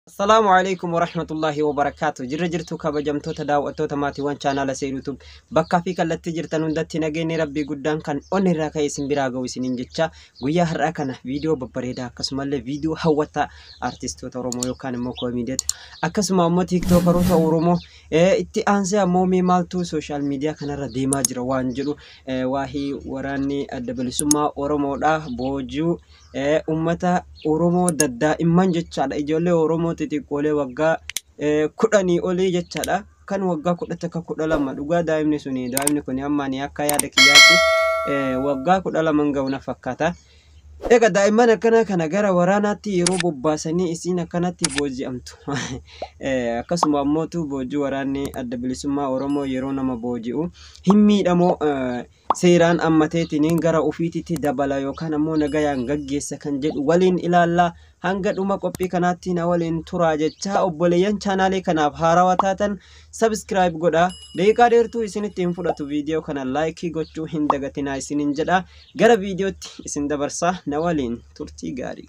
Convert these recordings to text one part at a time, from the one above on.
Assalaamu alaikum warahmatullahi wabarakaatu. Jirra jirtu kabajamtoota daawwattoota maatiiwwan chaanaala Seeruutuub bakkaa fi kallattii jirtan hundatti nageenyi rabbii guddaan kan onni irraa ka'e isin biraa ga'u isiniin jecha guyyaa har'aa kana viidiyoo babbareedaa akkasumallee viidiyoo hawwataa artistoota Oromoo yookaan immoo koomiidiyoota akkasuma immoo tiiktookaroota Oromoo itti aansee ammoo mee maaltu sooshaal miidiyaa kanarra deemaa jira waan jedhu waahii waraanni adda bilisummaa Oromoodha boojuu ummata Oromoo daddaa'imman jechaadha. Ijoollee Oromoo xixiqqoolee waggaa 10 olii jechaadha. Kan waggaa 11 12 dhugaa daa'imni suni daa'imni kun amma ani akka yaada kiyyaatti waggaa 12 ga'u na fakkaata. Egaa daa'imman akkanaa kana gara waraanaatti yeroo bobbaasanii isiin akkanatti booji'amtu. Akkasuma ammootu boojii waraanni adda bilisummaa Oromoo yeroo nama booji'u hin miidhamoo seeraan ammateetiin gara ofiititti dabala yookaan ammoo nagayaan gaggeessa kan jedhu waliin ilaallaa hanga dhuma qophii kanaatti na waliin turaa jecha obboleeyyan chaanaalee kanaaf haarawaa taatan subscribe godhaa. Daqiiqaa dheertuu isinitti hin fudhatu viidiyoo kana laayikii gochuu hin dagatinaa isiniin jedha. Gara viidiyootti isin dabarsaa na waliin turtii gaarii.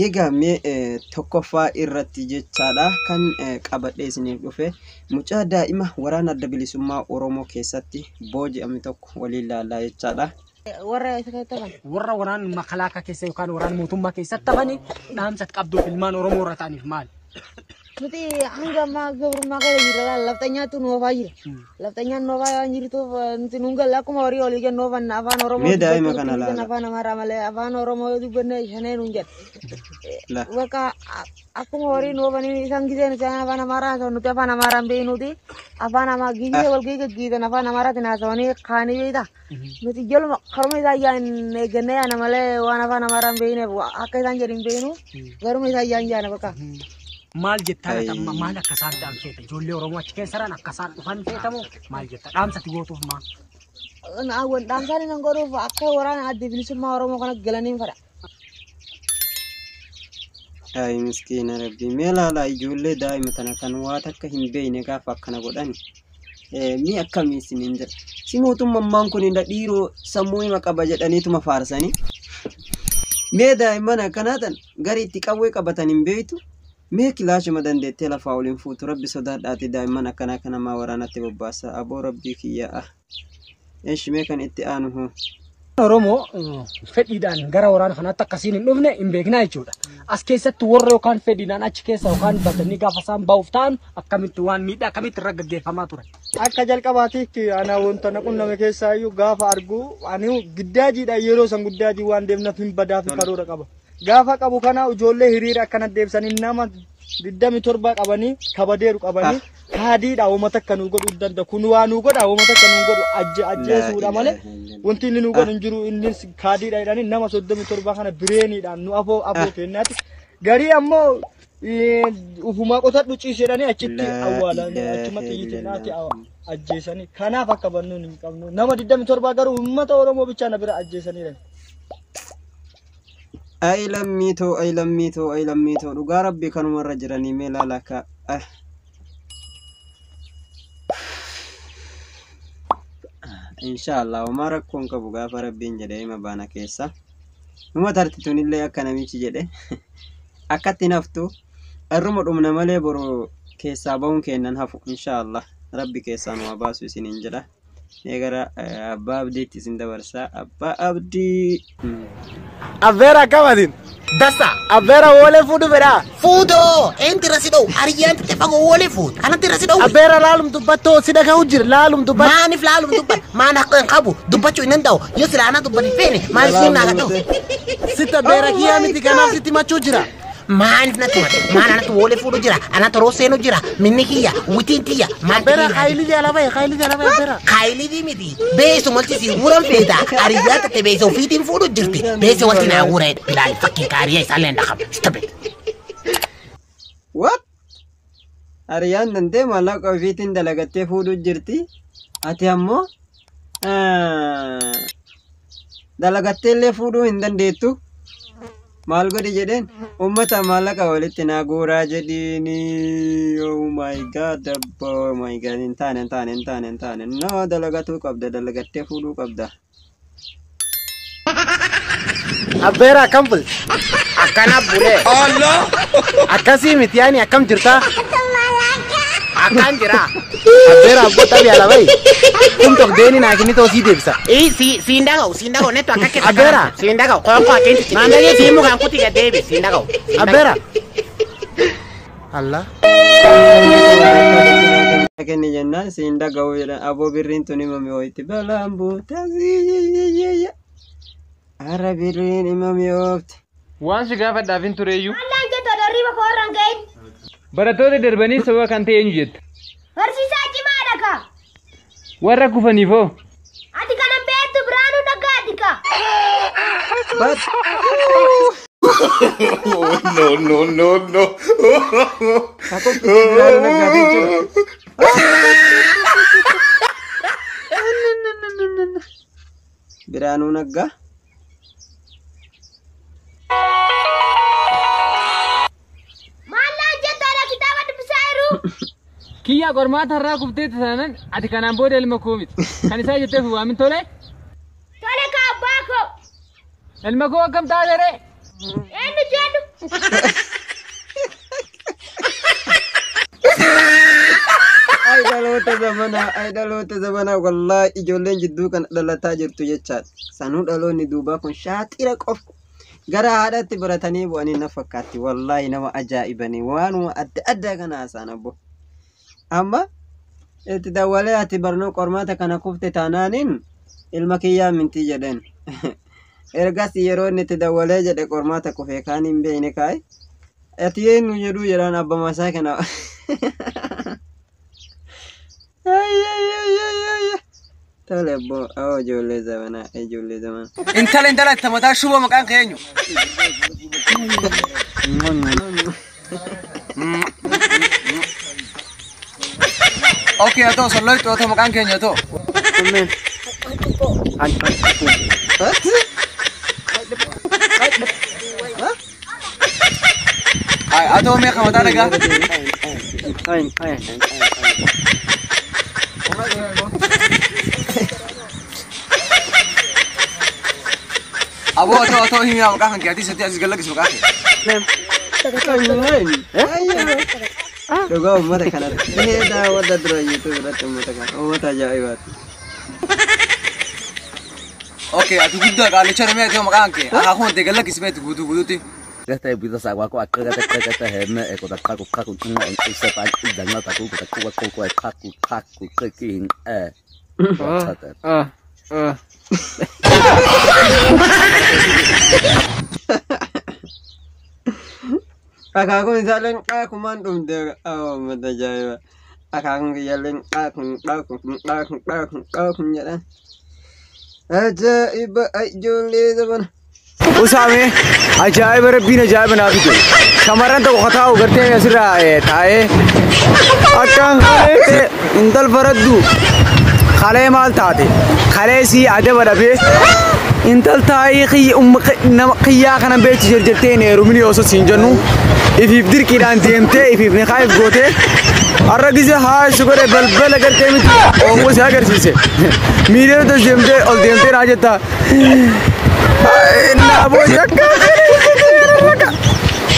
Egaa mee tokkoffaa irratti jechaadha kan qabadhee isiniif dhufe mucaa daa'ima waraana adda bilisummaa Oromoo keessatti booji'ame tokko waliin laallaa jechaadha. Warra isa keessatti hafan. Warra waraana makalaakaa keessa yookaan waraana mootummaa keessatti hafanii dhaamsa qabduuf ilmaan Oromoo irra ta'aniif maali? Nuti hanga ammaa gabrummaa keessa jirra laala lafxanyaatu nu oofaa jira. Lafxanyaan nu oofaa waan jirtuuf nuti nuun galle akkuma horii olii jennu oofanna afaan Oromoo Mee daa'ima dubbachuu kana nuti laala. afaan Amaaraa malee afaan Oromoo yoo dubbanne shanee nuun jedha. La. Bakka akkuma horii nu oofanii isaan giseen isaan afaan Amaaraa haasa'u nuti afaan Amaaraa hin beeknuti afaan Amaaraa gisee wal gaggeessan afaan Amaaraatiin haasa'anii kaanii beektaa. Nuti jaluma karuma isaa iyyaan eeggannee yaana malee waan afaan Amaaraa hin beekneef akka isaan jedhu hin beeknu garuma isaa iyyaan yaana bakka. Maal jettaa laata amma Ayii. maal akka isaan ta'an feeta? Ijoollee Oromoo achi keessa jiran akka isaan dhufan feetamoo maal jetta? Dhaamsati gootuuf maal? Dhaamsaan inni godhuuf akka waraana adda bilisummaa Oromoo kana galaniin fedha. Ay miskiina rabbii mee laala ijoollee daa'ima tana kan waa takka hin beekne gaafa akkana godhan mi akkamii isiniin jedha. Si mootummaan kun hin dhiiroo sammuu hima qaba jedhaniituma faarsanii. Mee daa'imman akkanaa tan gari itti qawwee qabatan hin beektu. Mee kilaashuma dandeettee lafaa ol hin fuutu rabbi sodaadhaati daa'imman akkanaa kana maa waraanatti bobbaasa aboo rabbii kiyyaa. Eeshi mee kan itti aanu hoo. Oromoo fedhiidhaan gara waraana kanaatti akkasiin hin dhufne hin beeknaa jechuudha. As keessatti warra yookaan fedhiidhaan achi keessa yookaan batanii gaafa isaan ba'uuf ta'an akkamitti waan miidhaa akkamitti irra gaggeeffamaa ture. Akka jalqabaatiitti ana wanta na qunname keessaa iyyuu gaafa argu ani giddaajiidha yeroo san guddaajii waan deemnaaf hin badaa fi karoora qaba. Gaafa qabu kana ijoollee hiriira akkana deebisanii nama 27 qabanii kabadeeru qabanii kaadiidha uummata akka nu godhuu danda'a. Kun waa nu godha uummata akka nu godhu ajjeesuudha malee wanti inni nu godhu hin jiru inni kaadiidha jedhanii nama 37 kana bireeniidhaan nu afoo afoo kennaati. Garii ammoo ufumaa qotadhu ciise jedhanii achitti awwaalan achuma xiyyiitinaati ajjeesanii. Kanaaf akka bannuun hin qabnu. Nama 27 garuu uummata Oromoo bichaa na bira ajjeesaniidha. Ay lammii too ay lammii too ay lammii too dhugaa rabbii kanumarra jiranii mee laala ka. Inshaallah homaa rakkoon qabu gaafa rabbiin jedhee hima baana keessa. Numa tartitunillee akka namichi jedhe akkatti naftu irruma dhumna malee boru keessaa bahuun kennan hafu inshaallah rabbi keessaa nu haa baasu isiniin jedha. Mee gara abbaa abdiitti isin dabarsaa abbaa abdii. Abbeera akkamatiin? Dasa. Abbeera woolee fuudhu fedhaa? Fuudhoo! Eenyutu irra si dhowu? Hariyyaan xixiqqoo fagoo woolee fuutu. Kanatti irra si dhowu. Abbeera laalum dubbattoo si dhaga'u jira laalum dubbattu. Maaniif laalum dubbat? Maan akka hin qabu dubbachuu hin danda'u. Yoo silaa ana dubbate feene maaliif siin naa gadha'u? Sitti abbeera kiyyaa miti kanaaf sitti machuu jira. Maaliif natti himate? Maan anatti woolee fuudhu jira? Anatti roo seenu jira? Minni kiyya, witiin tiyya. Maal Abbeera kaayilii jala bahe kaayilii jala bahe abbeera. Kaayilii miti. Beesu malti si wuran feeta. Hariyyaa tatte beesa ofiitiin fuudhu jirti. Beesa walti naa wura jedhe. Bilaal fakkiin kaariyaa isaallee hin dhaqabu. Stop it. What? Hariyyaan dandee maallaqa ofiitiin dalagattee fuudhu jirti. Ati ammoo dalagattee illee fuudhuu hin dandeettu. Maal godhi jedheen uummata maallaqa walitti naa guuraa jedhiini. Oh my God, oh my God, hin taane, hin taane, hin taane, hin taane. No, dalagatuu qabda, dalagattee fuudhuu qabda. Abbeera, akkam bulte? Akkana bulee. Akkasii miti, yaani akkam jirta? Akkan jira. Abbeera, abboo xabi alabai. Kun tokko deeni naa kennitoo sii deebisa. Si siin dhaga'u, siin dhaga'u, netto akka keessa. Abbeera. Siin dhaga'u, qoonqoo akkeensi. Naan dhageessi. Siin mukaan kuti gad deebi, siin dhaga'u. Abbeera. Allah. Kenni jennaan siin dhaga'u jedhan. Aboo, birriin tun himame hoyti balaan buute. Har'a birriin himame oofte. Waan si gaafadhaaf hin tureeyyuu. Allaan jettu darriba koo irraan ga'in. Barattoota darbanii sababa kan ta'e eenyu jetta? Barsiisaa cimaadha ka. Warra kufaniifoo? Ati kanan beektu, Biraanuu Naggaati ka. But No, no, no, no. Kakofti Biraanuu Naggaati jechuudha. Biraanuu Naggaa. Maallaan jettu ala kitaaba dubbisaa jiru. Kiyyaa, qormaata har'aa kufteetti taanaan ati kanaan booda ilma koo miti. Kan isaa jetteef waamin, tole? Tole ka, abbaa koo. Ilma koo, akkam taate ree? Eenyu jedhu? Ay dhaloota zamanaa, ay dhaloota zamanaa, wallaahi ijoolleen jidduu kana dhalataa jirtu jechaadha. Sanuu dhaloonni duubaa kun shaaxira qofa. Gara haadhaatti baratanii bu'anii na fakkaatti. Wallaahi nama ajaa'ibanii waanuma adda addaa kana haasa'an abbo. Amma itti dawwalee ati barnoo qormaata kana kufte taanaaniin ilma kiyyaa mintii jedheen. Ergas yeroo inni itti dawwalee jedhe qormaata kufee kaan hin beekne kaa'e. Ati eenyu jedhuu jedhaan abba masaa kana. Ay, ay, ay, ay, ay. Tole abbo, awwa ijoollee zamanaa, ijoollee zamanaa. Intala itti mataa shuboo, maqaan kee eenyu? Okay, haa ta'u, solloitu haa ta'u, maqaan keenya haa ta'u. Kunneen. What? Haa ta'u, meeqa mataa dhagaa? Ay, ay, ay, ay. Aboo, haa ta'u, himi maqaa kan kee, ati sitti as gallagis maqaa kee. Dhugaa uummata kanatti. Mee daawwadha dura YouTube irratti uummata kana. Uummata ajaa'ibaati. Okay, ati guddaa qaalicha namee, ati maqaan kee. Akaakuu ante gallagis meeti guutuu guutuutti. Kata bisa sa wa ko kata kata kata he me ko ta ka ko ka ko sa pa da na ta ko ta ko ko ko ka ko ka ko ke ki eh. Ah, ah. Akaakuun isaalleen qaakumaan dhumte. Uummata ajaa'iba. Akaakuun kiyyaalleen qaakun qaakun qaakun qaakun qaakun jedhan. Ajaa'iba, ijoollee zamana. Usaame, ajaa'iba, rabbiin ajaa'iba naa fide. Shamarran tokko kataa'u gartee asirraa taa'ee akkaan kalee intal faraddu kalee maal taate kalee sii adaba dhabee intal taa'ii nama qiyyaa kana beektu jarjartee hin heerumini osoo siin jennu ifiif dirqiidhaan deemtee ifiif ni kaayif gootee har'a gise haa si godhe balbala gartee miti oomoo si agarsiise miidiyoo deemtee ol deemtee naa jetta. Naaboo jakka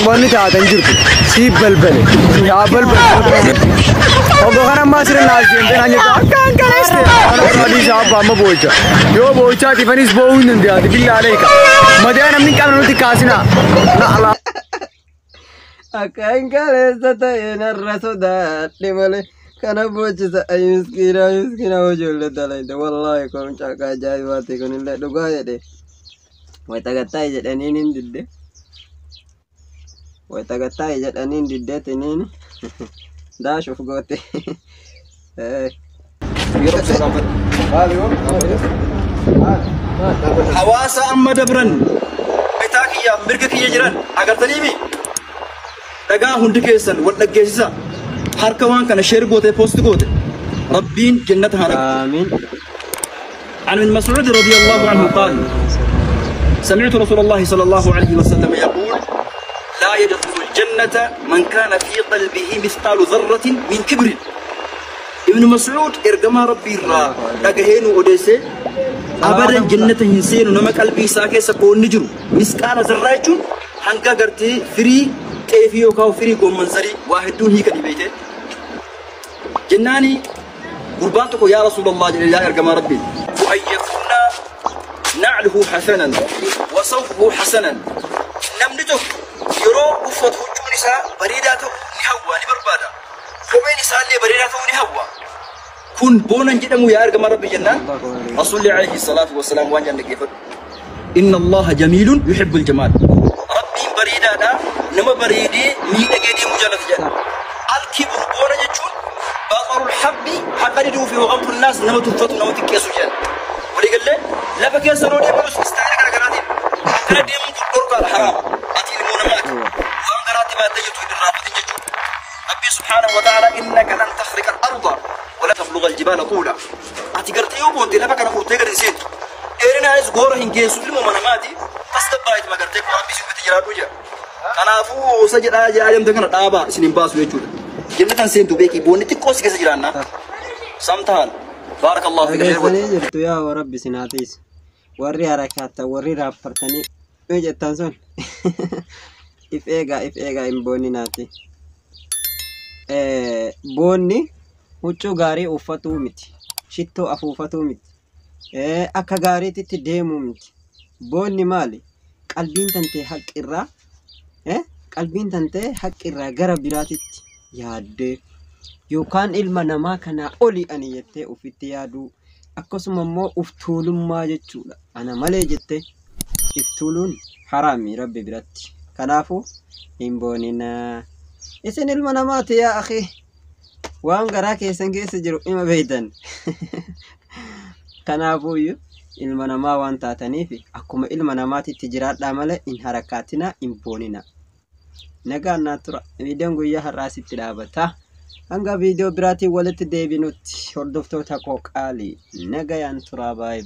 wanni taatan jirtu sii balbale yaa balbale obbo kana ammaa sirna naas deemtee naan jettu akkaan kaleesse ana isaa abbaa amma boo'icha yoo boo'ichaa tifanis boo'uu hin dandeyaati billaa aleeka madaa namni hin qabne nuti kaasinaa na alaa. Akkaan kaleessa ta'e narra sodaadhe malee kana boochisa. Ay miskiina, miskiina, ijoollee dalayte, wallaahi kun caaka ajaa'ibaati kunillee dhugaa jedhe. Wayita jedhaniin hin didde. Wayita gattaa'i jedhaniin diddeetiniin daashuuf goote. Hawaasa amma dabran bitaa kiyyaaf mirga kiyya jiran agartaniimi, dhagaa hundi keessan wal dhaggeessisa, harka waan kana share goote, post goote, rabbiin jannata haa. Amiin. عن ابن مسعود رضي الله عنه قال سمعت رسول الله صلى الله عليه وسلم يقول لا يدخل الجنة من كان في قلبه مثقال ذرة من كبر. ابن مسعود ergamaa Rabbii irraa dhagahee nu odeesse abadan jannata hin seenu nama qalbii isaa keessa qoonni jiru misqaala zarraa jechuun hanga gartee firii xeefii yookaan firii goommanzarii waa hedduun hiikanii beekte. Jennaani gurbaan tokko yaa Rasuulallah jedhe yaa ergamaa Rabbii وأن يكون نعله حسنا وصوفه حسنا. Namni tokko yeroo uffatu huccuun isaa bareedaa ta'u ni hawwa ni barbaada. Kopheen isaallee bareedaa ta'uu ni hawwa. Kun boonan jedhamu yaa ergamaa Rabbii jennaan Rasuulli alayhi salaatu wasalaam waan jedhan dhaggeeffadhu. إن الله جميل يحب الجمال. Rabbiin bareedaadha nama bareedee miidhagee deemu jaalata jedha. الكبر boona jechuun بطر الحق haqa diduu fi وغمط الناس nama tuffatu nama xiqqeessu jedha. Walii gallee lafa keessa yeroo deemanus istaayila garaagaraatiin akkana deemuun kun dhorkaadha haraama. Ati ilmoo namaati. Waan garaatti baattee jirtu hin irraanfatin jechuudha. Rabbii سبحانه وتعالى إنك لن تخرق الأرض ولا تبلغ الجبال طولا. Ati gartee yoo boonte lafa kana furtee gadi hin seentu. Dheerinaanis goora hin geessu ilmoo namaati. Tasgabbaa'eet magartee kun Rabbii si uffate jiraadhu jedha. Kanaafuu osa jedhaa jedhaa deemte kana dhaabaa isin hin baasu jechuudha. Jannatan seentu beekii boonni xiqqoo si keessa jiraanna. Samtahan. بارك الله فيك. Dhageessanii jirtu yaa Rabbi isin haa tiisu. Warri harakaattan warri raaffartanii mee jettan sun if eegaa if eegaa hin boonninaati. Boonni huccuu gaarii uffatuu miti. Shittoo afuufatuu miti. Akka gaariititti deemuu miti. Boonni maali? Qalbiin tantee haqqirraa qalbiin tantee haqqirraa gara biraatitti yaaddee yookaan ilma namaa kanaa oli ani jettee ofitti yaaduu akkasuma immoo uf tuulummaa jechuudha. Ana malee jettee if tuuluun haraami Rabbi biratti. Kanaafuu hin booninaa. Isin ilma namaati yaa akhi. Waan garaa keessan keessa jiru ima beeytan. Kanaafuuyyuu ilma namaa waan taataniif akkuma ilma namaatitti jiraadhaa malee hin harakaatinaa hin booninaa. Nagaan naa tura. Viidiyoon guyyaa har'aa sitti dhaabata. Hanga viidiyoo biraatiin walitti deebinutti hordoftoota koo qaalii nagayaan turaa baay'ee.